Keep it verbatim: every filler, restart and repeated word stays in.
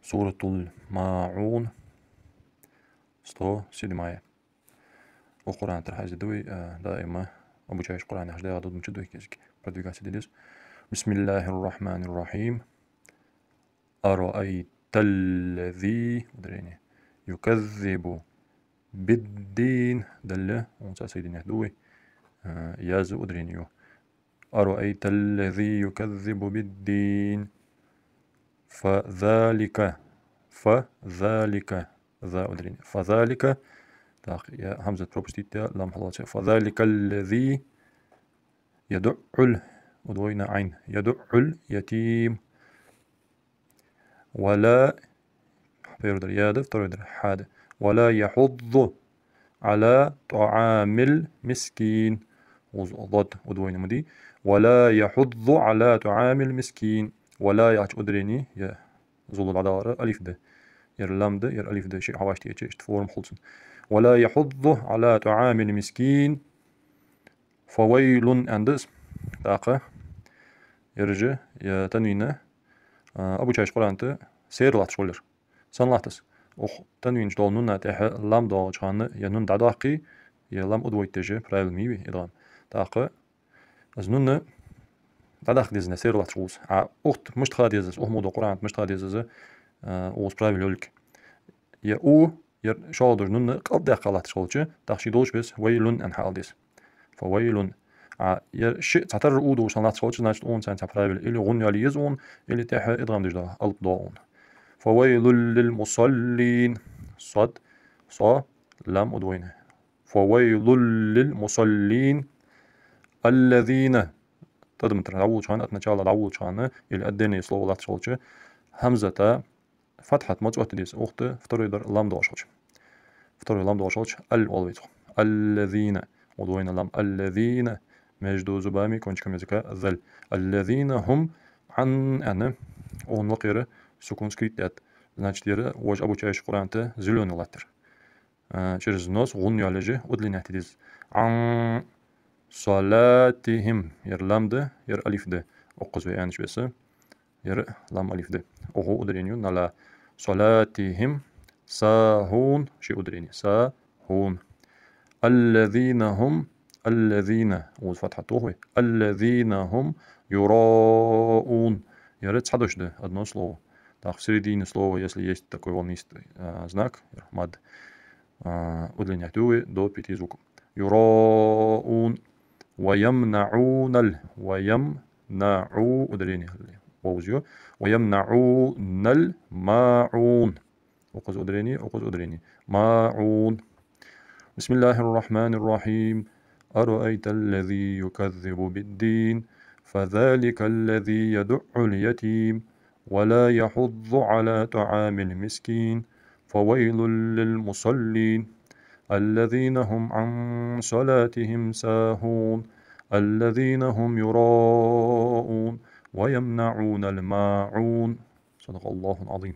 Суратуль МаӀун, сто седьмая. Укх Къуръан тӀара хьаьзза да вай, а, даим обучающий Къуръан яхаш дагӀа дудмача дуй кӀезига продвигаться де деза. بسم الله الرحمن الرحيم. أرأيت الذي, ударение, يكذب بالدين, даль, онца соединять ду вай, а, я за ударение ю. أرأيت الذي يكذب بالدين. فذلك, فذلك, за ударение. فذلك, так, я хьамзат пропустить я, лам хьалоаца. فذلك الذي يدع الع, удвоенное айн, يدع اليتيم. ولا, первый дар я да, второй дар хьа да. ولا يحض على طعام المسكين. Уж ضاد удвоенное ма дий. ولا يحض على طعام المسكين. ولا яхача ударение, я зулу дӀадалар алиф да. Ер лам да, ер алиф да, шиъ хьавӀашагӀтеча иштта форма хул цун. ولا يحض على طعام المسكين. فويل аьнна да из. ТӀаккха ераш, я танвин, а, обучающий Къуръан тӀа серра латташ хулар. Сенна латт из? Укх танвин чу дола нуна тӀехьа лам доагӀача хана, я нун дӀадаккхе, я лам удвоить деш, правило ма йий вай идгӀам. ТӀаккха из нун дӀадаккха деза, серра латташ хул из. А укх тӀа мишта ха деза из, укх мо дола Къуръан тӀа мишта ха деза из, а, укхаза правило йолга. Я у, ер шоллагӀа дола нун кӀалддаьккха латташ хилча, тӀаккха ше долча беса ويل аьнна хьаала деза. فويل. А ер шиъ цхьатарра у долаш санна латташ хилча, значит, укхунца цхьа правило: или гӀунна йоалае еза укхунна, или тӀехьа идгӀам деш да, алап доагӀа укхунна. فويل للمصلين. صاد, صا, لام удвоенное. فويل للمصلين الذين. ТӀадам тӀара дӀаволалуча хана, от начала дӀаволалуча хана, или отдельное слово латташ хилча, хьамзата фатхьат ма цӀоттаде деза, укх тӀа второй дар лам доагӀаш хилча. Второй лам доагӀаш хилча, аль оал вай цох. الذين. Удвоенное лам. الذين. Между зубами, кончиком языка, заль. الذين هم عن аьнна, укхун лакхера сукун скрыть даьд. Значит, ер вож обучающий Къуръан тӀа зелёный латтар. А, через нос гӀунна йоалаеш удлинять де деза. عن صلاتهم. Ер лам да, ер алиф да. Укхаза вай аьннача беса. Ер лам алиф да. Укхо ударение ю на ла. صلاتهم ساهون. Ши ударение. ساهون. الذين هم, الذين, укхаза фатхьат тоху вай. الذين هم يراءون. Ер цхьа дош да, одно слово. Так, в середине слова, если есть такой волнистый, а, знак, мад, а, удлинять ю вай до пяти звуков. يراءون. ويمنعون ال, ويمنعو, ударение, вовза ю. ويمنعون الماعون. Укхаза ударение, укхаза ударение. ماعون. بسم الله الرحمن الرحيم. أرأيت الذي يكذب بالدين فذلك الذي يدع اليتيم ولا يحض على طعام المسكين فويل للمصلين الذين هم عن صلاتهم ساهون الذين هم يراءون ويمنعون الماعون. صدق الله العظيم.